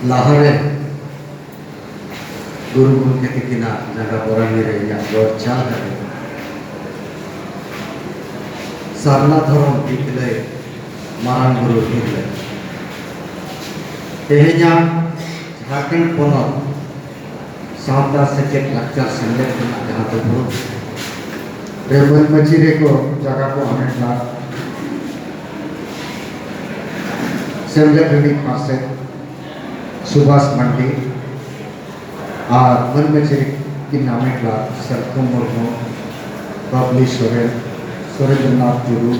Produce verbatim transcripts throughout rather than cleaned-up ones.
ᱞᱟᱦᱟᱨᱮ ᱜᱩᱨᱩ ᱜᱚᱢᱠᱮ ᱛᱤᱠᱤᱱᱟᱜ ᱡᱟᱸᱜᱟ ᱵᱚᱨᱟᱱᱤ ᱨᱮ ᱤᱧᱟᱹᱜ ᱜᱚᱰ ᱡᱚᱦᱟᱨ ᱦᱟᱹᱵᱤᱡ᱾ ᱥᱟᱨᱱᱟ ᱫᱷᱚᱨᱚᱢ ᱵᱤᱫᱽᱞᱟᱹᱭ ᱢᱟᱨᱟᱝ ᱵᱩᱨᱩ ᱵᱤᱫᱽᱞᱟᱹᱭ᱾ ᱛᱮᱦᱮᱧᱟᱜ ᱡᱷᱟᱲᱠᱷᱚᱸᱰ ᱯᱚᱱᱚᱛ ᱥᱟᱶᱛᱟ ᱥᱮᱪᱮᱫ ᱞᱟᱠᱪᱟᱨ ᱥᱮᱢᱞᱮᱫ ᱨᱮᱱᱟᱜ ᱡᱟᱦᱟᱸ ᱫᱩᱯᱲᱩᱵ ᱨᱮ ᱢᱟᱹᱱ ᱢᱟᱹᱪᱤ ᱨᱮᱠᱚ ᱡᱟᱭᱜᱟ ᱠᱚ ᱦᱟᱢᱮᱴ ᱞᱮᱫ ᱥᱮᱢᱞᱮᱫ ᱨᱤᱱᱤᱡ ᱯᱟᱨᱥᱮᱛ ᱥᱩᱵᱷᱟᱥ ᱢᱟᱱᱰᱤ ᱟᱨ ᱢᱟᱹᱱ ᱢᱟᱹᱪᱤ ᱨᱮᱠᱤᱱ ᱦᱟᱢᱮᱴ ᱞᱮᱫ ᱥᱟᱞᱠᱷᱩ ᱢᱩᱨᱢᱩ, ᱵᱟᱵᱞᱤ ᱥᱚᱨᱮᱱ, ᱥᱩᱨᱮᱱᱫᱨᱚᱱᱟᱛᱷ ᱴᱩᱰᱩ,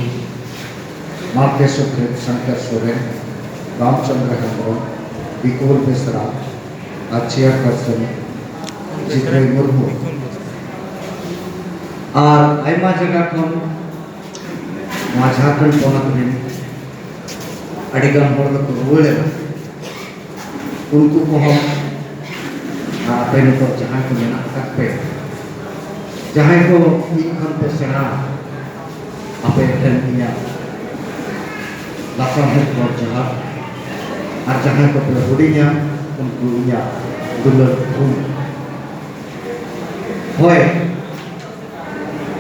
ᱢᱟᱨᱠᱮᱥ ᱥᱩᱠᱨᱤᱛ ᱥᱚᱝᱠᱚᱨ ᱥᱚᱨᱮᱱ, ᱨᱟᱢᱪᱚᱸᱫᱽᱨᱚ ᱦᱮᱢᱵᱨᱚᱢ, ᱵᱤᱠᱚᱞ ᱵᱮᱥᱨᱟ ᱟᱨ ᱪᱮᱭᱟᱨᱯᱟᱨᱥᱚᱱ ᱡᱤᱛᱨᱟᱹᱭ ᱢᱩᱨᱢᱩ᱾ ᱟᱨ ᱟᱭᱢᱟ ᱡᱟᱭᱜᱟ ᱠᱷᱚᱱ ᱱᱚᱣᱟ ᱡᱷᱟᱲᱠᱷᱚᱸᱰ ᱯᱚᱱᱚᱛ ᱨᱮᱱ ᱟᱹᱰᱤᱜᱟᱱ ᱦᱚᱲ ᱫᱚᱠᱚ ᱨᱩᱣᱟᱹᱲ ᱮᱱᱟ᱾ ᱩᱱᱠᱩ ᱠᱚᱦᱚᱸ ᱟᱨ ᱟᱯᱮ ᱱᱤᱛᱚᱜ ᱡᱟᱦᱟᱸᱭ ᱠᱚ ᱢᱮᱱᱟᱜ ᱟᱠᱟᱫ ᱯᱮ, ᱡᱟᱦᱟᱸᱭ ᱠᱚ ᱤᱧ ᱠᱷᱚᱱ ᱯᱮ ᱥᱮᱬᱟ, ᱟᱯᱮ ᱴᱷᱮᱱ ᱤᱧᱟᱹᱜ ᱞᱟᱥᱟᱲᱦᱮᱫ ᱜᱚᱰ ᱡᱚᱦᱟᱨ, ᱟᱨ ᱡᱟᱦᱟᱸᱭ ᱠᱚᱯᱮ ᱦᱩᱰᱤᱧᱟ, ᱩᱱᱠᱩ ᱤᱧᱟᱹᱜ ᱫᱩᱞᱟᱹᱲ ᱛᱷᱩᱢ᱾ ᱦᱳᱭ,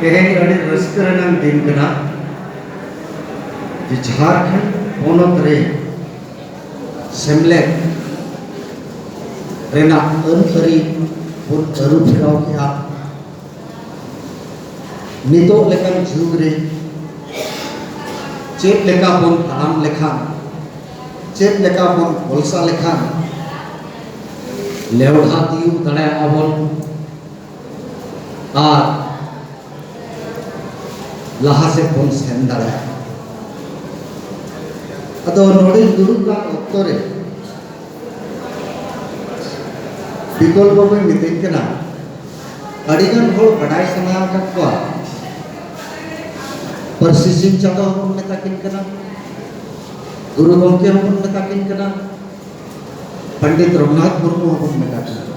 ᱛᱮᱦᱮᱧ ᱟᱹᱰᱤ ᱨᱟᱹᱥᱠᱟᱹ ᱨᱮᱱᱟᱜ ᱫᱤᱱ ᱠᱟᱱᱟ ᱡᱮ ᱡᱷᱟᱲᱠᱷᱚᱸᱰ ᱯᱚᱱᱚᱛ ᱨᱮ ᱥᱮᱢᱞᱮᱫ ᱨᱮᱱᱟᱜ ᱟᱹᱱ ᱟᱹᱨᱤ ᱵᱚᱱ ᱟᱹᱨᱩ ᱯᱷᱮᱨᱟᱣ ᱠᱮᱫᱼᱟ᱾ ᱱᱤᱛᱚᱜ ᱞᱮᱠᱟᱱ ᱡᱩᱜᱽ ᱨᱮ ᱪᱮᱫ ᱞᱮᱠᱟ ᱵᱚᱱ ᱛᱟᱲᱟᱢ ᱞᱮᱠᱷᱟᱱ, ᱪᱮᱫ ᱞᱮᱠᱟ ᱵᱚᱱ ᱠᱚᱞᱥᱟ ᱞᱮᱠᱷᱟᱱ ᱞᱮᱣᱰᱷᱟ ᱛᱤᱭᱳᱜ ᱫᱟᱲᱮᱭᱟᱜᱼᱟ ᱵᱚᱱ ᱟᱨ ᱞᱟᱦᱟ ᱥᱮᱫ ᱵᱚᱱ ᱥᱮᱱ ᱫᱟᱲᱮᱭᱟᱜᱼᱟ᱾ ᱟᱫᱚ ᱱᱚᱰᱮ ᱫᱩᱲᱩᱵ ᱠᱟᱱ ᱚᱠᱛᱚ ᱨᱮ ᱵᱤᱠᱚᱞ ᱵᱟᱵᱩᱭ ᱢᱤᱛᱟᱹᱧ ᱠᱟᱱᱟ, ᱟᱹᱰᱤᱜᱟᱱ ᱦᱚᱲ ᱵᱟᱰᱟᱭ ᱥᱟᱱᱟ ᱟᱠᱟᱫ ᱠᱚᱣᱟ, ᱯᱟᱹᱨᱥᱤ ᱥᱤᱧ ᱪᱟᱸᱫᱚ ᱦᱚᱸᱵᱚᱱ ᱢᱮᱛᱟ ᱠᱤᱱ ᱠᱟᱱᱟ, ᱜᱩᱨᱩ ᱜᱚᱢᱠᱮ ᱦᱚᱸᱵᱚᱱ ᱢᱮᱛᱟ ᱠᱤᱱ ᱠᱟᱱᱟ, ᱯᱚᱱᱰᱤᱛ ᱨᱚᱜᱷᱩᱱᱟᱛᱷ ᱢᱩᱨᱢᱩ ᱦᱚᱸᱵᱚᱱ ᱢᱮᱛᱟ ᱠᱤᱱ ᱠᱟᱱᱟ,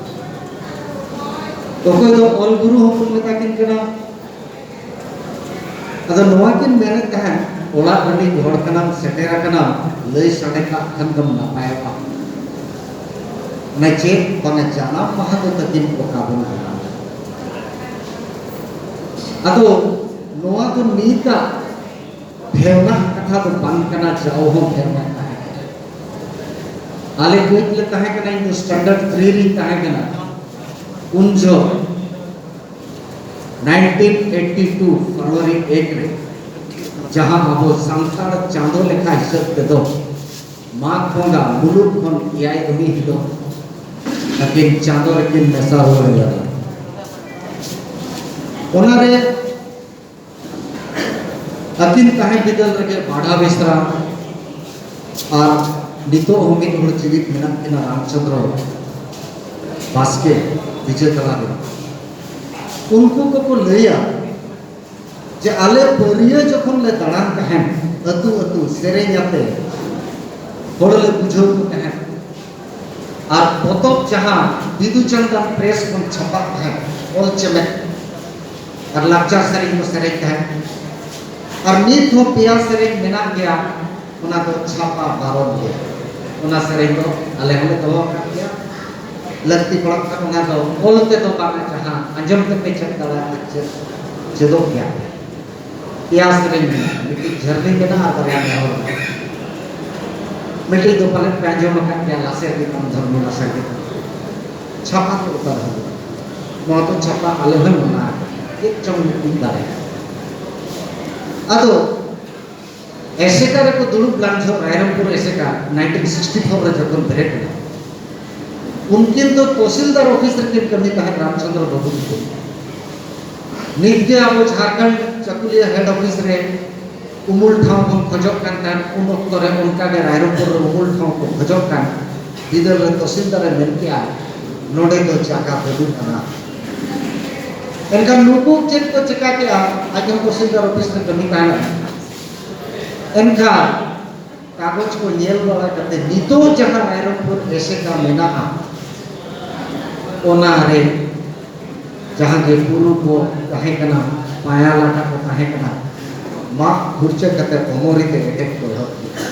ᱚᱠᱚᱭ ᱫᱚ ᱚᱞ ᱜᱩᱨᱩ ᱦᱚᱸᱵᱚᱱ ᱢᱮᱛᱟ ᱠᱤᱱ ᱠᱟᱱᱟ᱾ ᱟᱫᱚ ᱱᱚᱣᱟ ᱠᱤᱱ ᱢᱮᱱᱮᱫ ᱛᱟᱦᱮᱸᱫ, ᱚᱲᱟᱜ ᱨᱤᱱᱤᱡ ᱦᱚᱲ ᱠᱟᱱᱟᱢ, ᱥᱮᱴᱮᱨ ᱟᱠᱟᱱᱟᱢ, ᱞᱟᱹᱭ ᱥᱟᱰᱮ ᱠᱟᱜ ᱠᱷᱟᱱ ᱫᱚᱢ ᱱᱟᱯᱟᱭᱚᱜᱼᱟ᱾ ᱚᱱᱟ ᱪᱮᱫ ᱵᱟᱝᱟ, ᱡᱟᱱᱟᱢ ᱢᱟᱦᱟ ᱫᱚ ᱛᱟᱹᱠᱤᱱ ᱚᱠᱟ ᱵᱚᱱ ᱢᱟᱱᱟᱣ? ᱟᱫᱚ ᱱᱚᱣᱟ ᱫᱚ ᱱᱤᱛᱟᱜ ᱵᱷᱮᱣᱱᱟ ᱠᱟᱛᱷᱟ ᱫᱚ ᱵᱟᱝ ᱠᱟᱱᱟ, ᱡᱟᱣ ᱦᱚᱸ ᱵᱷᱮᱣᱱᱟ ᱛᱟᱦᱮᱸ ᱠᱟᱱᱟ᱾ ᱟᱞᱮ ᱠᱟᱹᱡ ᱞᱮ ᱛᱟᱦᱮᱸ ᱠᱟᱱᱟ, ᱤᱧ ᱫᱚ standard three ᱨᱤᱧ ᱛᱟᱦᱮᱸ ᱠᱟᱱᱟ ᱩᱱ ᱡᱚᱦᱚᱜ᱾ nineteen eighty two February ᱮᱠ ᱨᱮ, ᱡᱟᱦᱟᱸ ᱟᱵᱚ ᱥᱟᱱᱛᱟᱲ ᱪᱟᱸᱫᱚ ᱞᱮᱠᱷᱟ ᱦᱤᱥᱟᱹᱵ ᱛᱮᱫᱚ ᱢᱟᱜᱽ ᱵᱚᱸᱜᱟ ᱢᱩᱞᱩᱜ ᱠᱷᱚᱱ ᱮᱭᱟᱭ ᱩᱱᱤ ᱦᱤᱞᱳᱜ ᱟᱹᱠᱤᱱ ᱪᱟᱸᱫᱚ ᱨᱮᱠᱤᱱ ᱢᱮᱥᱟ ᱨᱩᱣᱟᱹᱲ ᱞᱮᱱᱟ᱾ ᱚᱱᱟᱨᱮ ᱟᱹᱠᱤᱱ ᱛᱟᱦᱮᱸ ᱵᱤᱫᱟᱹᱞ ᱨᱮᱜᱮ ᱵᱟᱰᱷᱟ ᱵᱮᱥᱨᱟ ᱟᱨ ᱱᱤᱛᱚᱜ ᱦᱚᱸ ᱢᱤᱫ ᱦᱚᱲ ᱡᱤᱣᱤᱫ ᱢᱮᱱᱟᱜ ᱠᱤᱱᱟ, ᱨᱟᱢᱪᱚᱸᱫᱽᱨᱚ ᱵᱟᱥᱠᱮ, ᱵᱤᱡᱮ ᱛᱟᱞᱟ ᱨᱮ᱾ ᱩᱱᱠᱩ ᱠᱚᱠᱚ ᱞᱟᱹᱭᱟ ᱡᱮ ᱟᱞᱮ ᱯᱟᱹᱨᱤᱭᱟᱹ ᱡᱚᱠᱷᱚᱱ ᱞᱮ ᱫᱟᱬᱟᱱ ᱛᱟᱦᱮᱸᱱ, ᱟᱹᱛᱩ ᱟᱹᱛᱩ ᱥᱮᱨᱮᱧ ᱟᱛᱮ ᱦᱚᱲ ᱞᱮ ᱵᱩᱡᱷᱟᱹᱣ ᱠᱚ ᱛᱟᱦᱮᱸᱫ᱾ ᱟᱨ ᱯᱚᱛᱚᱵ ᱡᱟᱦᱟᱸ ᱵᱤᱫᱩ ᱪᱟᱸᱫᱟᱱ ᱯᱨᱮᱥ ᱠᱷᱚᱱ ᱪᱷᱟᱯᱟᱜ ᱛᱟᱦᱮᱸᱫ, ᱚᱞ ᱪᱮᱢᱮᱫ ᱟᱨ ᱞᱟᱠᱪᱟᱨ ᱥᱮᱨᱮᱧ ᱠᱚ ᱥᱮᱨᱮᱧ ᱛᱟᱦᱮᱸᱫ᱾ ᱟᱨ ᱱᱤᱛ ᱦᱚᱸ ᱯᱮᱭᱟ ᱥᱮᱨᱮᱧ ᱢᱮᱱᱟᱜ ᱜᱮᱭᱟ, ᱚᱱᱟ ᱫᱚ ᱪᱷᱟᱯᱟ ᱵᱟᱨᱚᱱ ᱜᱮᱭᱟ᱾ ᱚᱱᱟ ᱥᱮᱨᱮᱧ ᱫᱚ ᱟᱞᱮ ᱦᱚᱸᱞᱮ ᱫᱚᱦᱚ ᱟᱠᱟᱫ ᱜᱮᱭᱟ᱾ ᱞᱟᱹᱠᱛᱤ ᱯᱟᱲᱟᱜ ᱠᱷᱟᱱ ᱚᱱᱟ ᱫᱚ ᱚᱞ ᱛᱮᱫᱚ ᱵᱟᱝᱟ, ᱡᱟᱦᱟᱸ ᱟᱸᱡᱚᱢ ᱛᱮᱯᱮ ᱪᱮᱫ ᱫᱟᱲᱮᱭᱟᱜᱼᱟ, ᱪᱮᱫ ᱪᱮᱫᱚᱜ ᱜᱮᱭᱟ᱾ ᱯᱮᱭᱟ ᱥᱮᱨᱮᱧ ᱢᱮᱱᱟᱜᱼᱟ, ᱢᱤᱫᱴᱤᱡ ᱡᱷᱟᱹᱨᱱᱤ ᱢᱮᱱᱟᱜᱼᱟ ᱟᱨ ᱵᱟᱨᱭᱟ ᱱᱮᱦᱚᱨ ᱢᱮᱱᱟᱜᱼᱟ᱾ ᱢᱤᱫᱴᱤᱡ ᱫᱚ ᱯᱟᱞᱮᱫ ᱯᱮ ᱟᱸᱡᱚᱢ ᱟᱠᱟᱫ ᱜᱮᱭᱟ, ᱞᱟᱥᱮᱨ ᱜᱮ ᱛᱟᱢ ᱫᱷᱚᱨᱢᱚ ᱞᱟᱥᱮᱨ ᱜᱮ ᱛᱟᱢ᱾ ᱪᱷᱟᱯᱟ ᱠᱚ ᱚᱠᱟ ᱨᱮ ᱦᱩᱭᱩᱜᱼᱟ? ᱱᱚᱣᱟ ᱫᱚ ᱪᱷᱟᱯᱟ ᱟᱞᱮ ᱦᱚᱸ ᱢᱟᱱᱟ ᱟᱠᱟᱫᱟ, ᱪᱮᱫ ᱪᱚᱝ ᱢᱤᱫᱴᱤᱡ ᱫᱟᱲᱮ᱾ ᱟᱫᱚ ᱮᱥᱮᱠᱟ ᱨᱮᱠᱚ ᱫᱩᱲᱩᱵ ᱞᱮᱱ ᱡᱚᱦᱚᱜ, ᱨᱟᱭᱨᱚᱝᱯᱩᱨ ᱮᱥᱮᱠᱟ nineteen sixty four ᱨᱮ ᱡᱚᱠᱷᱚᱱ ᱵᱮᱨᱮᱫ ᱮᱱᱟ, ᱩᱱᱠᱤᱱ ᱫᱚ ᱛᱚᱦᱥᱤᱞᱫᱟᱨ ᱚᱯᱷᱤᱥ ᱨᱮᱠᱤᱱ ᱠᱟᱹᱢᱤ ᱛᱟᱦᱮᱸᱫ, ᱨᱟᱢᱪᱚᱸᱫᱽᱨᱚ ᱵᱟᱹᱵᱩ ᱛᱟᱹᱠᱤᱱ᱾ ᱱᱤᱛ ᱜᱮ ᱟᱵᱚ ᱡᱷᱟᱲᱠᱷᱚᱸᱰ ᱪᱟᱹᱠᱩᱞᱤᱭᱟᱹ ᱦᱮᱰ ᱚᱯᱷᱤᱥ ᱨᱮ ᱩᱢᱩᱞ ᱴᱷᱟᱶ ᱵᱚᱱ ᱠᱷᱚᱡᱚᱜ ᱠᱟᱱ ᱛᱟᱦᱮᱸᱫ, ᱩᱱ ᱚᱠᱛᱚ ᱨᱮ ᱚᱱᱠᱟ ᱜᱮ ᱨᱟᱭᱨᱚᱝᱯᱩᱨ ᱨᱮ ᱩᱢᱩᱞ ᱴᱷᱟᱶ ᱠᱚ ᱠᱷᱚᱡᱚᱜ ᱠᱟᱱ ᱵᱤᱫᱟᱹᱞ ᱨᱮ ᱛᱚᱦᱥᱤᱞᱫᱟᱨ ᱮ ᱢᱮᱱ ᱠᱮᱜᱼᱟ, "ᱱᱚᱰᱮ ᱫᱚ ᱡᱟᱭᱜᱟ ᱵᱟᱹᱱᱩᱜ ᱟᱱᱟ᱾" ᱮᱱᱠᱷᱟᱱ ᱱᱩᱠᱩ ᱪᱮᱫ ᱠᱚ ᱪᱮᱠᱟ ᱠᱮᱜᱼᱟ? ᱟᱡ ᱦᱚᱸ ᱛᱚᱦᱥᱤᱞᱫᱟᱨ ᱚᱯᱷᱤᱥ ᱨᱮ ᱠᱟᱹᱢᱤ ᱛᱟᱦᱮᱱᱟ᱾ ᱮᱱᱠᱷᱟᱱ ᱠᱟᱜᱚᱡᱽ ᱠᱚ ᱧᱮᱞ ᱵᱟᱲᱟ ᱠᱟᱛᱮ ᱱᱤᱛᱚᱜ ᱡᱟᱦᱟᱸ ᱨᱟᱭᱨᱚᱝᱯᱩᱨ ᱮᱥᱮᱠᱟ ᱢᱮᱱᱟᱜᱼᱟ, ᱚᱱᱟ ᱨᱮ ᱡᱟᱦᱟᱸ ᱜᱮ ᱵᱩᱨᱩ ᱠᱚ ᱛᱟᱦᱮᱸ ᱠᱟᱱᱟ, ᱯᱟᱭᱟ ᱞᱟᱴᱟ ᱠᱚ ᱛᱟᱦᱮᱸ ᱠᱟᱱᱟ, ᱢᱟᱜ ᱯᱷᱩᱨᱪᱟᱹ ᱠᱟᱛᱮ ᱚᱢᱚᱨᱤ ᱛᱮ ᱮᱴᱮᱫ ᱠᱚ ᱮᱦᱚᱵ ᱠᱮᱫᱟ᱾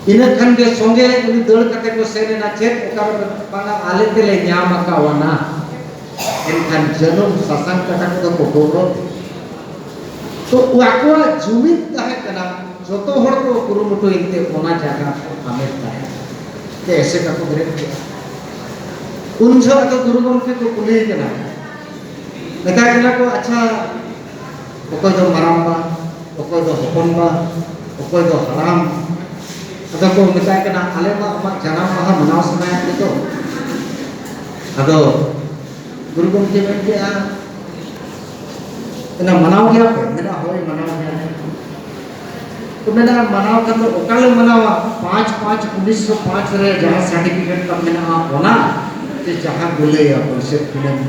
ᱤᱱᱟᱹ ᱠᱷᱟᱱ ᱜᱮ ᱥᱚᱸᱜᱮ ᱩᱱᱤ ᱫᱟᱹᱲ ᱠᱟᱛᱮ ᱠᱚ ᱥᱮᱱ ᱮᱱᱟ᱾ ᱪᱮᱫ ᱚᱠᱟ ᱨᱮ? ᱵᱟᱝᱟ, ᱟᱞᱮ ᱛᱮᱞᱮ ᱧᱟᱢ ᱟᱠᱟᱣᱟᱱᱟ᱾ ᱮᱱᱠᱷᱟᱱ ᱡᱟᱹᱱᱩᱢ ᱥᱟᱥᱟᱝ ᱠᱟᱴᱟ ᱠᱚᱫᱚ ᱠᱚ ᱜᱚᱜᱚ᱾ ᱛᱚ ᱟᱠᱚᱣᱟᱜ ᱡᱩᱢᱤᱫ ᱛᱟᱦᱮᱸ ᱠᱟᱱᱟ, ᱡᱚᱛᱚ ᱦᱚᱲ ᱠᱚ ᱠᱩᱨᱩᱢᱩᱴᱩᱭᱮᱱ ᱛᱮ ᱚᱱᱟ ᱡᱟᱭᱜᱟ ᱠᱚ ᱦᱟᱢᱮᱴ ᱫᱟᱲᱮᱭᱟᱜᱼᱟ᱾ ᱛᱮ ᱮᱥᱮᱠᱟ ᱠᱚ ᱵᱮᱨᱮᱫ ᱠᱮᱫᱟ᱾ ᱩᱱ ᱡᱚᱦᱚᱜ ᱫᱚ ᱜᱩᱨᱩ ᱜᱚᱢᱠᱮ ᱠᱚ ᱠᱩᱞᱤᱭᱮ ᱠᱟᱱᱟ, ᱢᱮᱛᱟᱭ ᱠᱟᱱᱟ ᱠᱚ, "ᱟᱪᱪᱷᱟ, ᱚᱠᱚᱭ ᱫᱚ ᱢᱟᱨᱟᱝ ᱵᱟ, ᱚᱠᱚᱭ ᱫᱚ ᱦᱚᱯᱚᱱ ᱵᱟ, ᱚᱠᱚᱭ ᱫᱚ ᱦᱟᱲᱟᱢ?" ᱟᱫᱚ ᱠᱚ ᱢᱮᱛᱟᱭ ᱠᱟᱱᱟ, "ᱟᱞᱮ ᱢᱟ ᱟᱢᱟᱜ ᱡᱟᱱᱟᱢ ᱢᱟᱦᱟ ᱢᱟᱱᱟᱣ ᱥᱟᱱᱟᱭᱮᱫ ᱞᱮ ᱫᱚ᱾" ᱟᱫᱚ ᱜᱩᱨᱩ ᱜᱚᱢᱠᱮ ᱢᱮᱱ ᱠᱮᱫᱼᱟ, ᱚᱱᱟ ᱢᱟᱱᱟᱣ ᱜᱮᱭᱟ ᱯᱮ? ᱢᱮᱱᱟ, "ᱦᱳᱭ, ᱢᱟᱱᱟᱣ ᱜᱮᱭᱟ ᱞᱮ᱾" ᱛᱚ ᱢᱮᱱᱟ, ᱢᱟᱱᱟᱣ ᱠᱷᱟᱱ ᱫᱚ ᱚᱠᱟ ᱞᱮ ᱢᱟᱱᱟᱣᱟ? ᱯᱟᱸᱪ ᱯᱟᱸᱪ ᱩᱱᱤᱥᱥᱚ ᱯᱟᱸᱪ ᱨᱮ ᱡᱟᱦᱟᱸ ᱥᱟᱨᱴᱤᱯᱷᱤᱠᱮᱴ ᱛᱟᱢ ᱢᱮᱱᱟᱜᱼᱟ, ᱚᱱᱟ ᱥᱮ ᱡᱟᱦᱟᱸ ᱠᱚ ᱞᱟᱹᱭᱟ ᱵᱟᱹᱭᱥᱟᱹᱠᱷ ᱠᱩᱱᱟᱹᱢᱤ?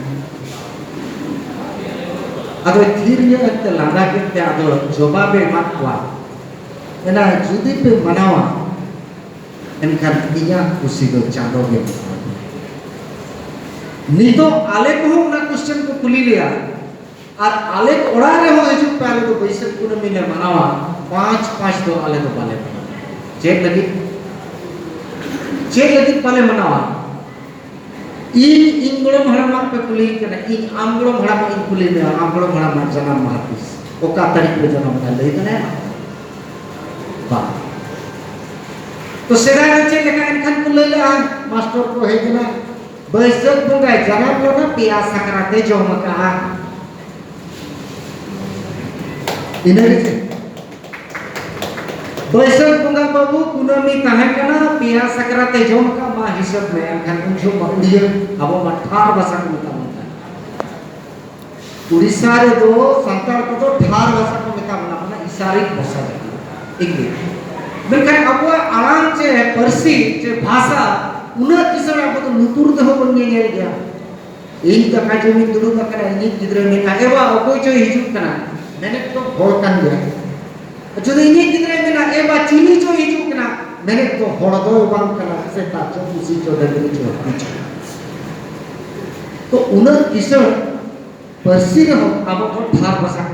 ᱟᱫᱚ ᱛᱷᱤᱨ ᱧᱚᱜ ᱮᱱᱛᱮ ᱞᱟᱸᱫᱟ ᱠᱮᱫ ᱛᱮ ᱟᱫᱚ ᱡᱚᱵᱟᱵᱮ ᱮᱢᱟᱫ ᱠᱚᱣᱟ, ᱢᱮᱱᱟ, "ᱡᱩᱫᱤ ᱯᱮ ᱢᱟᱱᱟᱣᱟ, ᱮᱱᱠᱷᱟᱱ ᱤᱧᱟᱹᱜ ᱠᱩᱥᱤ ᱫᱚ ᱪᱟᱸᱫᱚ ᱜᱮ ᱢᱮᱱᱟᱜᱼᱟ᱾" ᱱᱤᱛᱚᱜ ᱟᱞᱮ ᱠᱚᱦᱚᱸ ᱚᱱᱟ ᱠᱚᱥᱪᱮᱱ ᱠᱚ ᱠᱩᱞᱤ ᱞᱮᱭᱟ, ᱟᱨ ᱟᱞᱮ ᱚᱲᱟᱜ ᱨᱮᱦᱚᱸ ᱦᱤᱡᱩᱜ ᱯᱮ, ᱟᱞᱮ ᱫᱚ ᱵᱟᱹᱭᱥᱟᱹᱠᱷ ᱠᱩᱱᱟᱹᱢᱤ ᱞᱮ ᱢᱟᱱᱟᱣᱟ, ᱯᱟᱸᱪ ᱯᱟᱸᱪ ᱫᱚ ᱟᱞᱮ ᱫᱚ ᱵᱟᱞᱮ ᱢᱟᱱᱟᱣᱟ᱾ ᱪᱮᱫ ᱞᱟᱹᱜᱤᱫ? ᱪᱮᱫ ᱞᱟᱹᱜᱤᱫ ᱵᱟᱞᱮ ᱢᱟᱱᱟᱣᱟ? ᱤᱧ, ᱤᱧ ᱜᱚᱲᱚᱢ ᱦᱟᱲᱟᱢᱟᱜ ᱯᱮ ᱠᱩᱞᱤᱧ ᱠᱟᱱᱟ, ᱤᱧ ᱟᱢ ᱜᱚᱲᱚᱢ ᱦᱟᱲᱟᱢᱟᱜ ᱤᱧ ᱠᱩᱞᱤ ᱢᱮᱭᱟ, ᱟᱢ ᱜᱚᱲᱚᱢ ᱦᱟᱲᱟᱢᱟᱜ ᱡᱟᱱᱟᱢ ᱢᱟᱦᱟ ᱛᱤᱥ? ᱚᱠᱟ ᱛᱟᱹᱨᱤᱠᱷ ᱨᱮ ᱡᱟᱱᱟᱢ ᱮᱱᱟ, ᱞᱟᱹᱭ ᱫᱟᱲᱮᱭᱟᱜᱼᱟ? ᱵᱟᱝ᱾ ᱛᱚ ᱥᱮᱫᱟᱭ ᱨᱮ ᱪᱮᱫ ᱞᱮᱠᱟ ᱮᱱᱠᱷᱟᱱ ᱠᱚ ᱞᱟᱹᱭ ᱞᱮᱜᱼᱟ? ᱢᱟᱥᱴᱚᱨ ᱠᱚ ᱦᱮᱡ ᱮᱱᱟ, ᱵᱟᱹᱭᱥᱟᱹᱠᱷ ᱵᱚᱸᱜᱟᱭ ᱡᱟᱱᱟᱢ ᱞᱮᱱᱟ, ᱯᱮᱭᱟ ᱥᱟᱠᱨᱟᱛ ᱮ ᱡᱚᱢ ᱟᱠᱟᱜᱼᱟ᱾ ᱤᱱᱟᱹ ᱜᱮ ᱪᱮᱫ? ᱵᱟᱹᱭᱥᱟᱹᱠᱷ ᱵᱚᱸᱜᱟ ᱵᱟᱹᱵᱩ ᱠᱩᱱᱟᱹᱢᱤ ᱛᱟᱦᱮᱸ ᱠᱟᱱᱟ, ᱯᱮᱭᱟ ᱥᱟᱠᱨᱟᱛ ᱮ ᱡᱚᱢ ᱟᱠᱟᱫ, ᱢᱟ ᱦᱤᱥᱟᱹᱵ ᱢᱮ᱾ ᱮᱱᱠᱷᱟᱱ ᱩᱱ ᱡᱚᱦᱚᱜ ᱢᱟ ᱩᱲᱤᱭᱟᱹ, ᱟᱵᱚ ᱢᱟ ᱴᱷᱟᱨ ᱵᱷᱟᱥᱟ ᱠᱚ ᱢᱮᱛᱟ ᱵᱚᱱ ᱠᱟᱱᱟ᱾ ᱩᱲᱤᱥᱥᱟ ᱨᱮᱫᱚ ᱥᱟᱱᱛᱟᱲ ᱠᱚᱫᱚ ᱴᱷᱟᱨ ᱵᱷᱟᱥᱟ ᱠᱚ ᱢᱮᱛᱟ ᱵᱚᱱᱟ, ᱢᱟᱱᱮ ᱤᱥᱟᱨᱤᱠ ᱵᱷᱟᱥᱟ ᱡᱟᱦᱟᱸ, ᱤᱝᱨᱮᱡᱤ᱾ ᱢᱮᱱᱠᱷᱟᱱ ᱟᱵᱚᱣᱟᱜ ᱟᱲᱟᱝ ᱪᱮ ᱯᱟᱹᱨᱥᱤ ᱪᱮ ᱵᱷᱟᱥᱟ ᱩᱱᱟᱹᱜ ᱠᱤᱥᱟᱹᱬ ᱟᱵᱚ ᱫᱚ ᱞᱩᱛᱩᱨ ᱛᱮᱦᱚᱸ ᱵᱚᱱ ᱧᱮᱧᱮᱞ ᱜᱮᱭᱟ᱾ ᱤᱧ ᱫᱟᱠᱟ ᱡᱚᱢᱤᱧ ᱫᱩᱲᱩᱵ ᱟᱠᱟᱱᱟ, ᱤᱧᱤᱡ ᱜᱤᱫᱽᱨᱟᱹ ᱢᱮᱱᱟ, "ᱮ ᱵᱟ, ᱚᱠᱚᱭ ᱪᱚᱭ ᱦᱤᱡᱩᱜ ᱠᱟᱱᱟ?" ᱢᱮᱱᱮᱫ ᱫᱚ ᱦᱚᱲ ᱠᱟᱱ ᱜᱮᱭᱟ᱾ ᱡᱩᱫᱤ ᱤᱧᱤᱡ ᱜᱤᱫᱽᱨᱟᱹᱭ ᱢᱮᱱᱟ, "ᱮ ᱵᱟ, ᱪᱤᱞᱤ ᱪᱚᱭ ᱦᱤᱡᱩᱜ ᱠᱟᱱᱟ?" ᱢᱮᱱᱮᱫ ᱫᱚ ᱦᱚᱲ ᱫᱚᱭ ᱵᱟᱝ ᱠᱟᱱᱟ, ᱥᱮᱛᱟ ᱪᱚ, ᱯᱩᱥᱤ ᱪᱚ, ᱰᱟᱹᱝᱨᱤ ᱪᱚ, ᱦᱟᱹᱛᱤ ᱪᱚ᱾ ᱛᱚ ᱩᱱᱟᱹᱜ ᱠᱤᱥᱟᱹᱬ ᱯᱟᱹᱨᱥᱤ ᱨᱮᱦᱚᱸ ᱟᱵᱚ ᱫᱚ ᱴᱷᱟᱨ ᱵᱷᱟᱥᱟ ᱠᱚ